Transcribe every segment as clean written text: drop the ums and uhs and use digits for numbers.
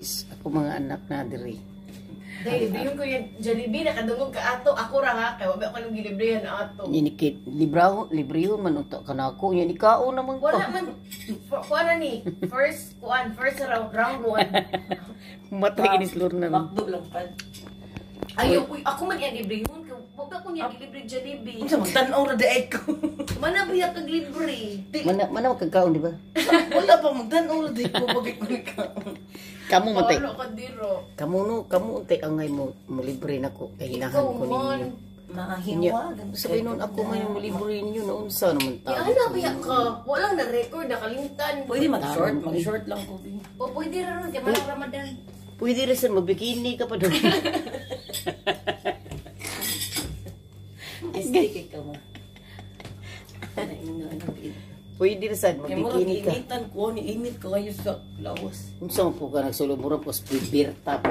Ako mga anak na diri. Dahil libre ko yung Jollibee, nakadungog ka ato. Ako ra ha, kay wa ba ako nung gilibrehan ato. Nya ni kit libraho, librehon man unta ka nako. Nya ni kaon naman Wala ka. man, kuan na ni, first, kuan, first round, round one. Matay ni Lorna. Makdo lang pad. Ayaw, uy, ako man yung librehon, kay wa ba ako niya gilibre Jollibee. Unsa man tan-aw ra di ko. Mana ba kag libre? Mana mana kagkaon, di ba? Wala pa magtan-aw ra di ko bagay ko ka. Kamo matay. Wala ka diro. Kamo no, kamo untay angay mo mo libre nako kay hinahan Ikaw ko man. ninyo. Mahiwa. Sabi nun ako man yung libre ninyo na unsa naman Ya, ta. ano ba ka? Walang na-record, nakalimtan. Pwede mag-short, mag-short lang ko. Bi. O pwede ra ron, kay manang Ramadan. Pwede rin sa magbikini ka pa doon. Este kay ka mo. Pwede rin sa Kay murag magbikini ka. initan ko ni init ko kayo sa lawas. Unsa man po ka nagsulo mura po sa birta pa.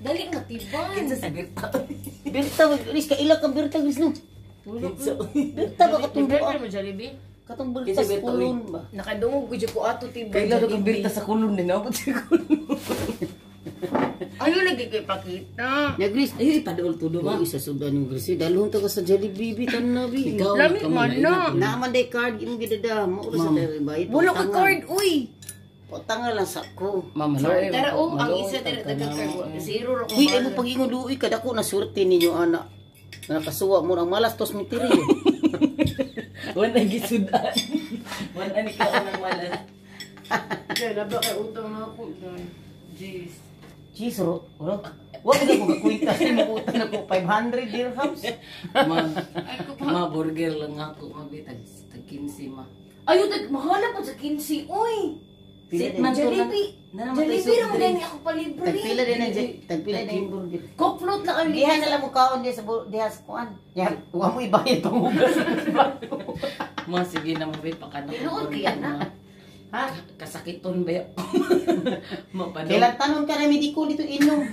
Dali nga tiban. Kinsa si Berta? Birta wag ilis ka ila kang birta guys no. Kinsa? Birta ba katong Libre buak? mo Jollibee? Katong birta Kinsa sa Birta, uy? kulon ba? Nakadungog ko ko ato tiban. Kailan kang Berta sa kulon din ako sa kulon. Ayaw lagi kay pakita. Nya Gris, Ay, ipaduol tudo ba ba? isa sudan yung Gris, dalhon ta ka sa Jollibee bitan na bi. Ikaw, Lami ikaw man na. Naaman day card imong gidada, mo sa tayo bayad. Wala ka card, uy. Potanga lang sa ko. Ma'am, malo. Tara oh, ang isa tara taga card. Zero ra ko. Uy, ay mo pag-ingon duoy kadako na swerte ninyo ana. Na nakasuwa mo ang malas tos mitiri. Wala gisudan. Wala ni ka ng malas. Kaya laba kay utang na ako. Jeez. Jeez, ro. Wala. Wa ko ko kakwintas ni mo utang ako 500 dirhams. Ma, Ay ko pa. ma burger lang ako mabitag tag 15 ma. Ayaw tag mahala pa sa 15, uy. Pila Sit din. man to na. Jollibee. Na naman tayo Jollibee soft ra mo drink. gani ako palibre. Tagpila din ang tagpila din yung burger. Coke float lang ang Diha na lang mo kaon diha sa diha sa kuan. Ya, wa mo ibayad pang hugas. Ma sige na mabit pa kana. Tinuod kaya na. Ha? Kasakiton ba ya? Mapadong. Kailan tanon ka na mediko dito inom.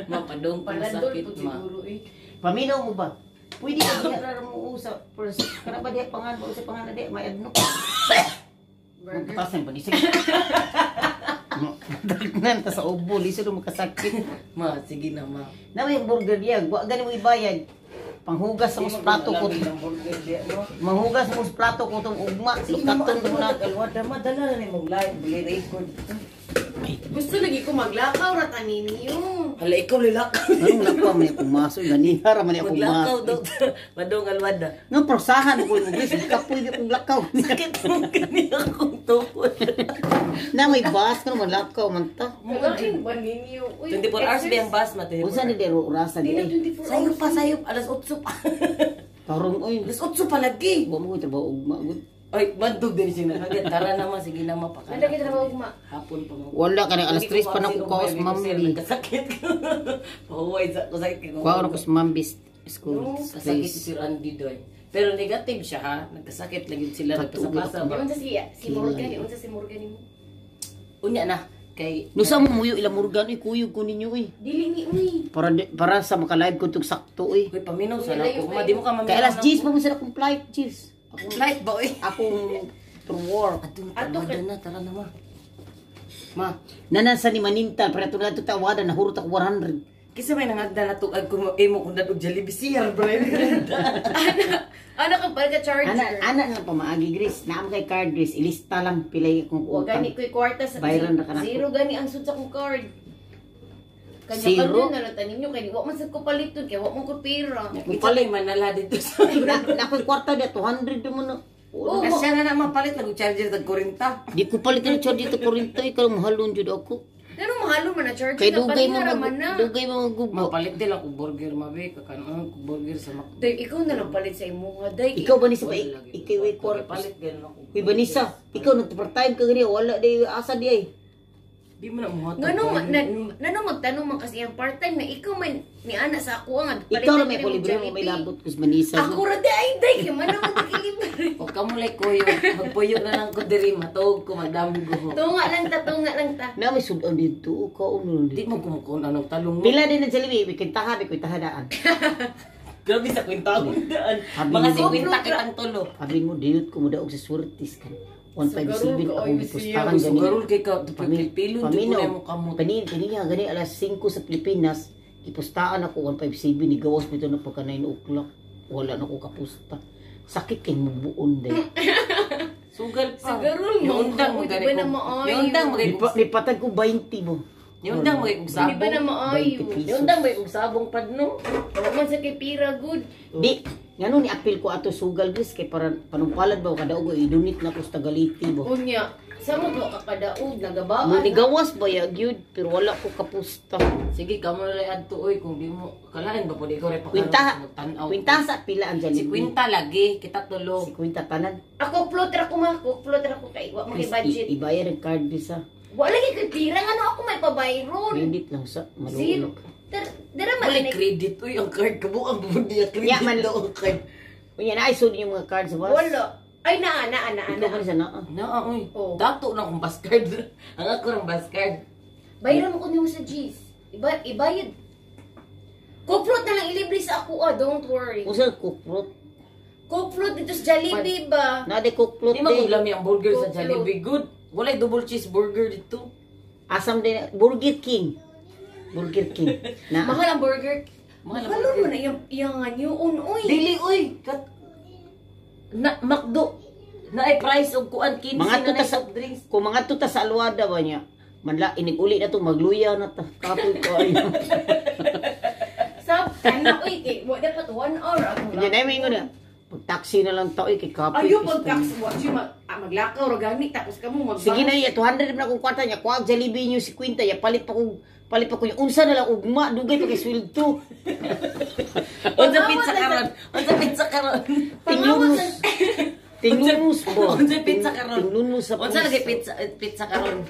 Mapadong kung Palandol sakit po ma. siguro eh. Paminaw mo ba? Pwede ka diha ra mo usa first. Kana ba diha pangan ba usa pangan na diha may adno. Burger. Magpatasan pa nisig. Dagnan ta sa ubo, lisod mo makasakit. Ma sige na ma. Na may burger diya, wa gani mo ibayad. Panghugas sa mos plato ko. Manghugas sa mos plato ko tong ugma, lukaton mo na. Alwada ma dala na nimong live bili record. Gusto lagi ko maglakaw ra taninyo. Hala ikaw lilakaw. Anong nakuha man akong maso, ganihara man akong Maglakaw maso. daw. Madong alwada. Nga prosahan ko mo guys, kapoy di akong lakaw. Sakit mo kani akong tuhod. Na may bus ka naman lakaw man ta. Malain ba ninyo? Uy, 24 hours ba ang bus ma? 24 Unsa ni dero orasa Di di na ay? 24 Sayo hours. pa, sayo. Alas 8 pa. Tarong oy. Alas 8 pa lagi. Wa mo ko trabaho ugma gud. Ay, bandog din siya nagagad. Tara na ma, sige na ma. Pakana. Ano kita trabaho ugma? Hapon pa mo. Wala ka alas 3 pa na ko kaos mambi. Nagkasakit ko. Pahuway sa ko sakit ko. Kuha ko sa mambi school. Kasakit si Sir Andy doy. Pero negative siya ha. Nagkasakit lang yun sila. Nagpasapasa ba? Unsa si si Morgan, unsa si Morgan nimo? Unya na. Kay Nusa mo muyo ila Morgan oy kuyog ko ninyo oy. Dili ni uy. Para para sa maka-live ko tug sakto oy. Hoy, paminaw sa ako. Ma, di mo ka maminaw. Kay alas 10 pa mo sila akong flight, 10. Akong Flight ba oy? akong to work. Ato na, tara na, tara na ma. Ma, Nanasa ni Manintal para tulad to tawada na hurot ako 100. kisa may nangagda na tuag ko imo kung dadog Jollibee siya, bro. Ana ka para ka charger. Ana ana na pamaagi Grace. Naam kay card Grace, ilista lang pilay akong Wa utang. gani ko'y kwarta sa Bayran ra ka na. zero gani ang sud sa akong card. Kanya Zero? kanya na lang taninyo kay wa man sad ko paliton kay wa man ko pera. Mupalit manala dito sa. Na ako'y kwarta dia 200 mo na. Oh, Kasi na na mapalit lang og charger tag 40. Di ko palit na charge dito 40 ikaw mahalon jud ako. Pero mahalo man na charger Kay na dugay mo pareha ra mag man na. dugay mo magubo. Mapalit din ako burger mabi kakanon ko burger sa McDo. Day, ikaw na lang palit sa imuha day. Ikaw ba ni sa Wala lagi. ikaw way kwarta. Palit ganun ako. Uy Vanessa, ikaw nag part time ka gani wala di asa di ay. Di mo na muhatag. Ngano ngano magtanong man kasi ang part-time na ikaw man ni ana sa ako ang Ikaw ra may libre mo may labot kus Manisa. Ako ra day day kay man naman libre. O kamo lay kuyo, magpuyo na lang ko diri matuog ko magdami ko. Tunga lang ta, tunga lang ta. Na may sudan dito kaon no Di dito. mo kumukon anong talong mo. Pila din ang Jollibee, kwintaha, kwintaha daan. Grabe sa kwintahon daan. Sabi Mga mo. 50 kitang tulo. Sabi mo, diyot ko mo daog sa swertis kan. 157 Sugarol akong kaayo gipustahan siya. gani. Sugarol kay ka pilpilon jud ko na imong kamot. Panin kaniya gani alas 5 sa Pilipinas, gipustaan ako 157 ni gawas bitaw na pagka 9 o'clock. Wala na ko kapusta. Sakit kay mubuon day. Sugal pa. Sugarol mo. Niundang mo Uy, di gani ba na ko. maayo? Niundang mo gani Nipatag ko 20 mo. Niundang mo kay kog Di sabong. ba na maayo? 20 pesos. Niundang mo kay kog sabong padno. Wa man sa kay pira good. Di, ngano ni apil ko ato sugal guys kay para panumpalad ba kada ugo i-donate na ko sa Tagaliti ba. Unya, sa mo to kakadaog nagabaan. Mo nigawas ba ya gyud pero wala ko kapusta. Sige, kamo na lang adto oy kung di mo kalain ba pud ikaw ray Kwinta, magtan-aw. kwinta sa pila ang Si Jollibee. kwinta lagi kita tulo. Si kwinta tanan. Ako float ra ko ma, ako float ra ko kay wa man kay Please, budget. ibayar ang card bisa. Wa lagi kay pira ngano ako may pabayron. Credit lang sa Zero. maluulog. Dara man Wala ni credit uy ang card kabuang bud niya credit Ya, man. daw ang card. Unya na ay sud yung mga cards ba? Wala. Ay naa naa naa Ikaw naa. man sa naa. Naa oy. Oh. Dato na akong bus card. Ang ako rang bus card. Bayaran mo ko nimo sa G's. Iba ibayad. Coke float na lang ilibre sa ako ah, don't worry. Usa cook fruit. Coke float dito sa Jollibee ba? Na de cook fruit Di man de. lami ang burger sa Coke Jollibee. Good. Walay double cheeseburger dito. Asam din Burger King. Burger King. Na. Mahal ang burger. Mahal ang Mahal burger. mo na iyang iyang yun oy. Dili oy. Kat na McDo na ay price og kuan 15 Mga na tuta na sa soft drinks. kung mga tuta sa alwada ba niya. Manla inig uli na to magluya na ta. Kapoy ko ay. Sa ano oy kay wa dapat 1 hour ako. Unya na may ingon na. Pag taxi na lang ta oy kay kapoy. Ayo pag tax wa siya mag, maglakaw ra gani tapos kamo mag Sige na iya 200 na akong kwarta niya. Kuwag Jollibee niyo si Quinta ya palit pa ko yung unsa na lang ugma dugay pa kay sweldo. Unsa pizza karon? Unsa pizza karon? Tinglunos. Tinglunos po. Unsa pizza karon? Tinglunos sa Unsa lagi pizza pizza karon?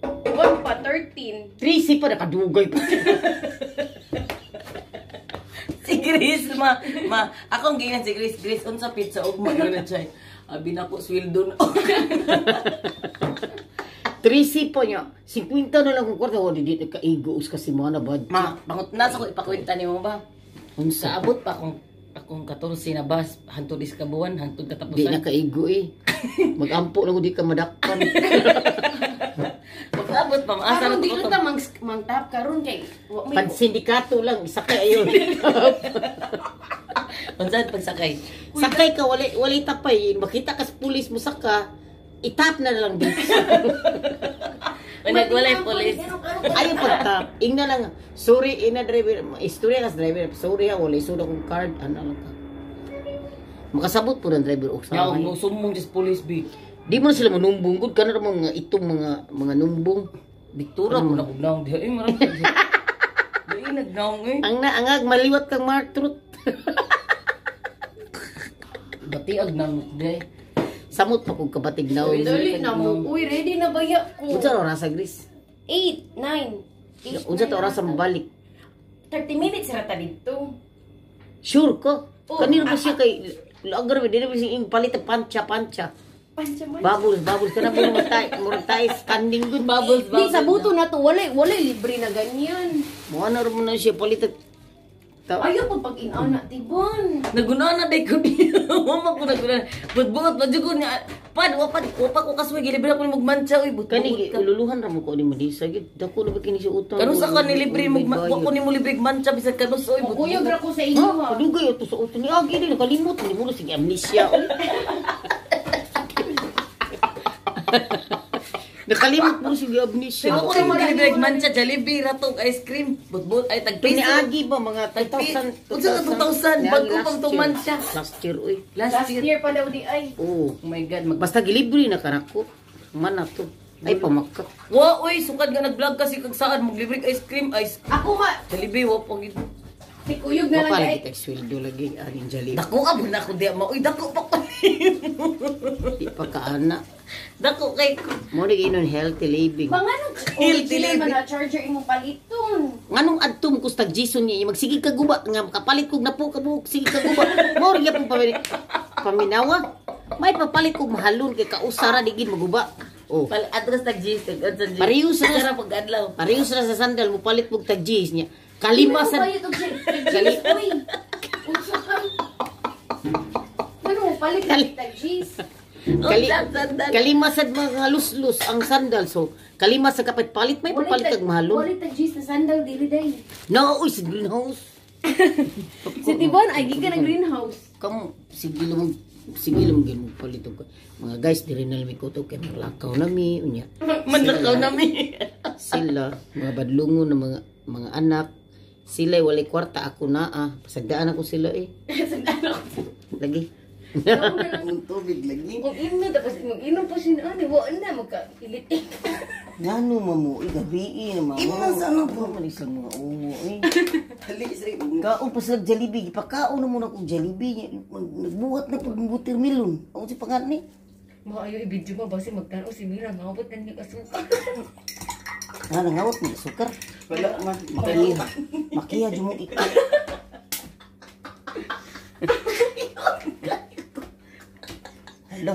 1 pa 13. 13 pa nakadugay pa. Si Grace ma ma akong ginan si Grace Grace unsa pizza ug ma na siya. Abi nako sweldo na. 13 pa niya. 50 na lang kung kwarta. Wala, di nagkaigo. Us kasi mga na bad. Ma, bangot na sa ko ipakwenta nimo ba? Unsa? Sa abot pa akong akong 14 na bus hantod is kabuan hantod Di katapusan. nakaigo eh. Magampo lang ko di ka madakpan. Pag-abot pa maasa Karon na di ko. ta mang mang tap karon kay wa may Pag sindikato lang, sakay ayun. Unsa pagsakay? Sakay ka, wala, wala tapay. Makita ka sa pulis mo saka, itap na lang din. Wala walay police. Ayaw pagtap. Ingna lang, sorry, ina driver. Istorya ka sa driver. Sorry ha, wala isuod akong card. Ano lang ka. Makasabot po ng driver og Nya sa og sumong sa police bi. Di mo na sila manumbong gud kana ra mga itong mga mga numbong. Diktura ko na kog naong diha eh marang. Di nagnaong eh. Ang naangag maliwat kang martrut. Batiag na diha. Samot pa kog kabatig na. Dali na mo. Uy, ready na ba ya ko? Unsa ra orasa Gris? 8, 9, 8, Unsa ta orasa mabalik? 30 minutes ra ta dito. Sure ko. Oh, Kanino ba siya kay lagar ba dili ba siya ing palit ang pancha pancha. Pancha man. Bubbles bubbles kana mo matay murag tay standing good Bubbles Di sa buto na to, walay walay libre na ganyan. Mo na ra mo na siya palit ang- Ayaw pag pag inana tibon. Naguna na day ko niya. Wa ko naguna. Butbuot pa jud ko niya. Pad wa pad wa pa ko kasuy gilibre ako ni mugmancha oy butbuot Kani ka. ululuhan ra mo ko ni Madisa gid. Dako na ba kini si utang? Kanus ka ni libre mug wa ko nimo libre mancha bisag kanus oy Kuyog butbuot. ra ko sa inyo Ha? ha. Dugay ato sa utang ni Agi din nakalimot ni mo sige amnesia. Oy. Nakalimot mo sige amnesia. Wa ko nimo libre mancha Jollibee ra to ice cream. Butbuot ay tag Kini piso. Agi ba mga 2000 Unsa ka 2000? Niagi Bago last pang year. tumancha. Last year oy. Last Last year. year pa daw di ay. Oo. Oh my God, mag Basta gilibre na kanako. Man na to. Ay pamakak. Wa oy sukad nga nag-vlog kasi kag saan maglibre ice cream ice. Ako ma, Jollibee wa pa gid. si kuyog na lang Mapalagi ay. tag sweldo lagi aning Jollibee. Dako ka mo na ako diya ma. Uy dako pa ko. Di pa kaana. Dako kay ko. Mo ni ginon healthy living. Mga nung Healthy original man living. na charger imong paliton. Nganong adto mo kustag Jason niya magsige ka guba nga makapalit kog napo ka buhok sige ka guba. Mao ra gyapon paminawa. May papalit kog mahalon kay kausara di gid maguba. Oh. Pal address tag G tag unsa G. Pareho sa Sara pag adlaw. Pareho sa sandal mo palit mog tag G's niya. Kalima Di sa mo bayad og G's, uy. Unsa ka? Ano mo palit og tag G's? Kali, kalima sad mga luslus ang sandal. So, kalima sa kapit palit may papalit kag mahalon. Wala tag G's na sandal dili day. No, uy, sa greenhouse. Sa Tibon ay gikan ang greenhouse. Kamu, sige lang mo palit og mga guys, diri na lang mi kutob kay maglakaw na mi unya. Manlakaw na mi. Sila mga badlungon na mga anak, sila walay kwarta, ako naa. Pasagdaan ako sila eh. Lagi. Ang tubig lagi. Kung ino tapos mag-inom pa siya ani, wa na magka ilit. Ngano mamo, gabi na mamo. Imna sa ano po? Man isang mga ungo eh. Hali sa Kaon pa sila Jollibee, gipakaon na muna kog Jollibee. Nagbuhat na pag watermelon. Ang si pangat ni. Maayo i-video mo basi magtan-o si Mira ngawat na niya asukar. Nga nangawat mo sukar. Wala man. Makiya. Makiya jud mo ikaw. Hala,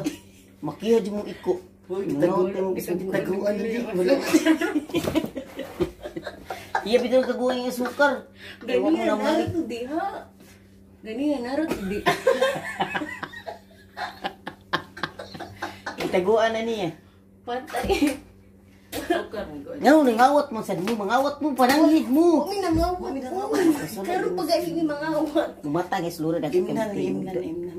makiya jud mo iko. Uy, Nangawat na mo sukar. Taguan lagi. Wala. Iya bitaw kaguan yung sukar. Ewan ko Ganiya naman eh. naro to diha. Ganiya naro to diha. Itaguan na niya. Patay. Ngaw, nangawat mo sad mo, mangawat mo, pananghid mo. Umi nangawat. Karon pa gani mi mangawat. Kumata guys, lura dagit Imnan, imnan, imnan.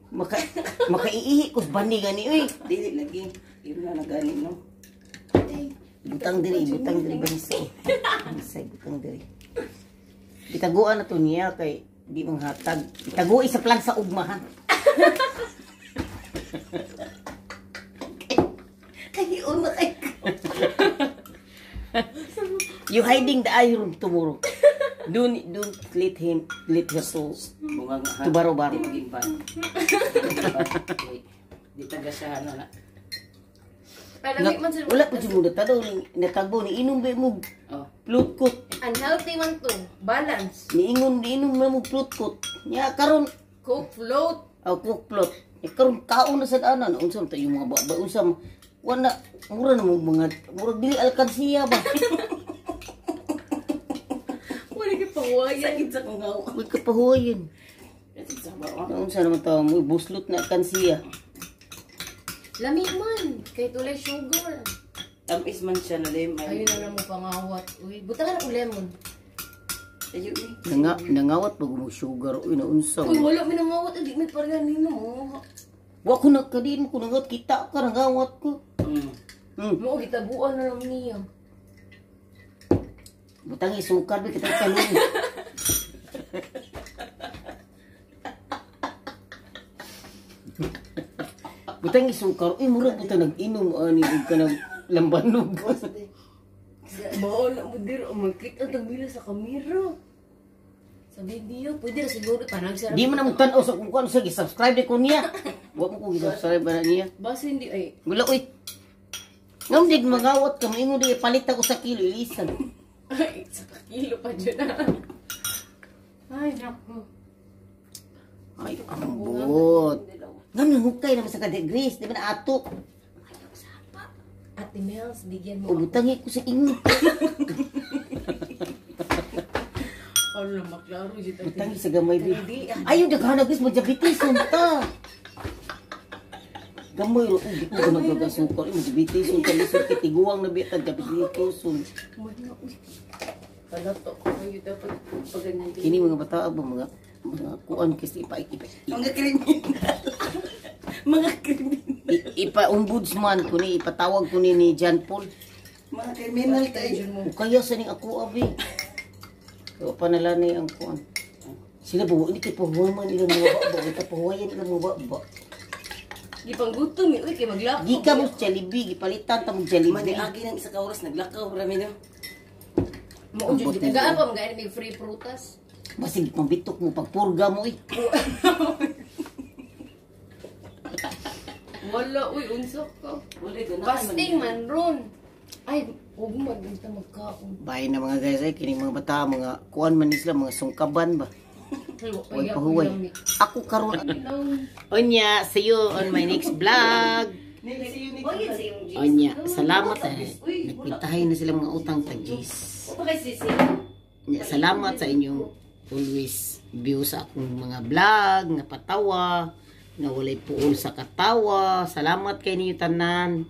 Maka makaiihi ko sa bandi gani oy. Dili lagi. Imnan na gani no. Butang diri bansa. Bansa butang diri. Itaguan na to niya kay di manghatag. Itagui sa plan sa ugma ha. Kay una kay. You hiding the iron tomorrow. Don't let him let her to Bunga nga. to baro-baro. Di magimban. Di taga sa ano na. Alam man sa Wala pa jud mo natadaw ni natagbo ni inom ba mo Oh. plutkot. Unhealthy man to. Balance. Niingon niinom na mo plutkot. Nya karon Coke float. aw cook plot. Nya karon kaon na sad ana na unsa man tayo mga baba unsa man wala mura na mo mga mura dili alkansiya ba. Wala kay pawayan. Sakit sa kong hawa. Uy kapahuwayan. Sakit sa bawa. Unsa naman tawo mo buslot na alkansiya. Lami man. Kay tulay sugar. Tamis man siya na lemon. Ayun na lang mo pangawat. Uy, butangan ako lemon. Ayo eh. Nangawat pag mo sugar uy na unsa. Uy, wala mi nangawat. Hindi may pareha nino mo. Wa ko na kadin ko nangawat kita ka nangawat ko. Mo gitabuan na lang niya. Butang isukar ba kita kalung. Butang isukar, uy mura butang nag-inom ani ug kanang lambanog. Baon na mo dir, magkita ang tagmila sa kamera. Sa video, pwede ra siguro panag sa Di man na tan-aw sa kung kuan sa gi-subscribe di ko niya. Wa mo ko gi-subscribe ba na niya. Basta hindi ay Wala uy. Ngam dig mangawat ka moingon di palit ako sa kilo ilisan. ay sa kilo pa dyan na. Ay nako. Ay ambot. Ngam nangukay naman sa kada Grace, di ba na ato? Ayaw sapa. Ate Mels, bigyan mo O butangi ko sa ingon. Ano lang maklaro dito. Butangi sa gamay bi. Hindi, ah. Ayaw daghan Grace magdiabetes unta. Gamay ro di ko ganang gagasukar, eh magdiabetes unta lisod kay tiguang na biya diabetes un. Wala, uy. Palato ko kayo dapat pag ganyan din. Kini mga bata ba mga kuan kasi ipa Mga kriminal. Mga kriminal. ipa ombudsman ko ni ipatawag ko ni John Paul. Mga kriminal tayo. O kaya sa ning ako abi. Kaya panalanay ang kuan. Sila ba hindi kay pahuwaman ilang mga baba, kita pahuwayan ilang mga baba. Gipanggutom eh, uy, kay maglakaw. Gika mo sa Jollibee, gipalitan ta mo Jollibee. Maniagi ng isa ka oras naglakaw rami no. Mao jud gitagaan pa mga may free prutas. Basig pambitok mo pagpurga mo eh. Wala, uy, unsa ka. Wala ganahan. Fasting man ron. Ay, huwag mo magpunta magkaon. Bahay na mga guys ay kini mga bata mga kuan man ni sila mga sungkaban ba. Ay, wa Huwag pa pahuway. Ako karon. Onya, see you on my next vlog. Onya, salamat eh. Nagpintahay na sila mga utang tag G's. Nya, salamat sa inyong always view sa akong mga vlog, napatawa, Nga walay puol sa katawa. Salamat kay ninyo tanan.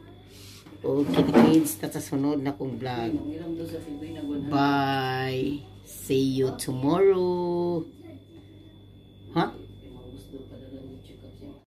O kita-kits ta sa sunod na kong vlog. Ngiram daw sa TV na Bye. See you tomorrow.